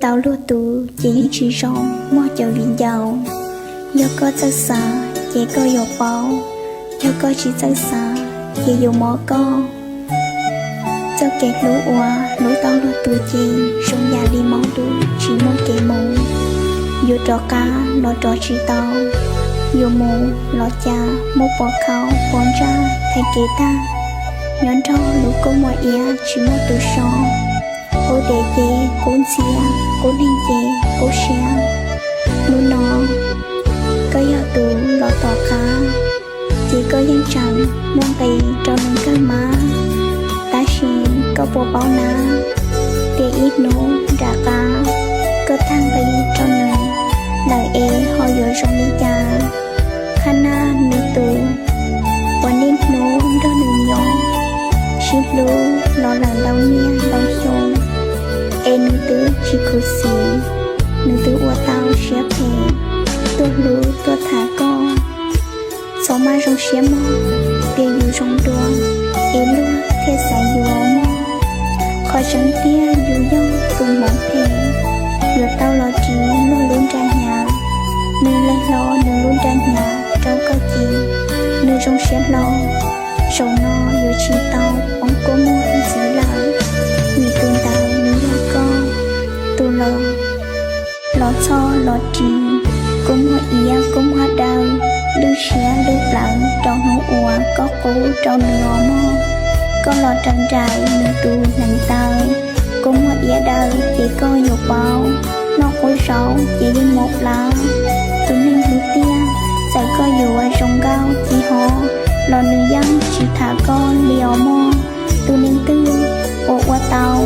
Tau luag tus ces yeej tsis zoo, muaj cov viv ncaus. Yog koj txawj xav ces koj yuav paub, yog koj tsis txawj xav ces yuav mob koj. Txoj kev hlub uas hlub tau luag tus ces zoo yam li maub dub tsis muaj kev mus. Yuav rov qab los rov tsis tau, yuav mus los cas muaj pos khaub pos ntsaj thaiv kev tag. Nyob nrog lub kua muag iab tsis muaj tus so, qub deb ces qub ntxhiab, qub neeg ces qub siab. Hnub no koj yog tus los tom qab, ces koj yeej tseem muaj nqis rau nws kawg mas, tab sis koj puas paub na, tias ib hnub nram qab koj tag nqis rau nws lawm es ho yuav zoo li cas. Qhab naj nws tus uas niaj hnub nrog nws nyob, sib hlub los lawm ntau niaj ntau xyoo, es nws twb tsis khuv xim, nws twb ua tau siab phem tuaj hlub tuaj tham koj. Txhob maj zoo siab mog, tias yus zoo dua es luag thiaj xaiv yus mog. Qhov tseeb tiag yus yog tus hmoov phem, yuav tau los ris luag lub nra hnyav. Nws leg hlo nws lub nra hnyav rau koj ces nws zoo siab hlo. Zaum no yuav tsis tau poob kua muag ntxiv lawm, vim tus ntawd nws yog koj tus lawm. Los txhob los ris kua muag iab kua muag daw, lwj siab lwj plawv rau hnub uas koj qub rau nws os mog. Koj los raws nraim nws tus hneev taw, kua muag iab daw ces koj yuav paub, noj qub zaub ces yeej mus plawv. Tus neeg hlub tiag, txawm koj yuav zoo nkauj ci ho los nws yeej tsis tham koj li os mog. Tus neeg twg uas ua tau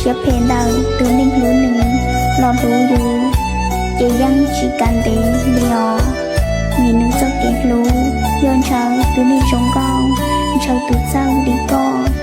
siab phem ntawm tus neeg hlub nws los hlub yus, ces yeej tsis kav ntev li os. Vim nws txoj kev hlub yog ntshaw tus neeg zoo nkauj, ntshaw tus txawj li koj.